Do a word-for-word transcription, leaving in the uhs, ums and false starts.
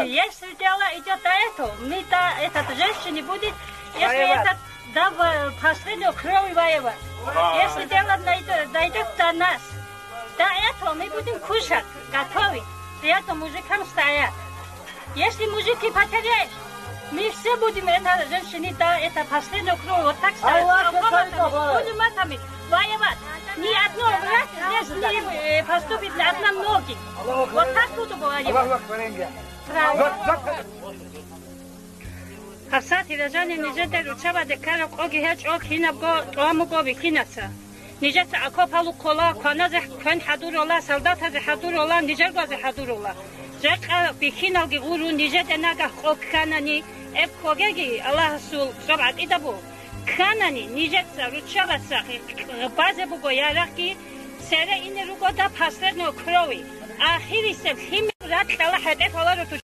Если дело идет до этого, мы до этот женщине будет, если Воевать. Этот до в-, последнего крови воевать. Если дело дойдет, дойдет до нас, до этого мы будем кушать, готовить. При этом мужикам стоять. Если мужики потеряешь, мы все будем это женщины до это последнего крови. Вот так стоять. Аллах С автоматами, Акбар. С пулеметами воевать. Ни одно враг здесь не, э, поступит на одном ноге. Вот так буду говорить. Аллаху Акбар, Индия. Правда. ГьабсагӀат, дир жанир, нижеда руччабазе ккараб къоги гьечӀо кинабго тӀамуго бихьинаца. Нижеца окопалухъула, кваназе квен хӀадурула, солдатазе хӀадурула, нижергозе хӀадурула. Жакъа бихьиналги гъурун, нижеда нагагь къо кканани, эб ккогеги, Аллагьасул цӀоб гӀатӀида бу. Кканани, нижеца руччабаца гъ-, гъ-, базе буго ярагъги, цере ине ругода последнего крови. Ахирисеб лъимер ракьала хӀетӀе кколаро ту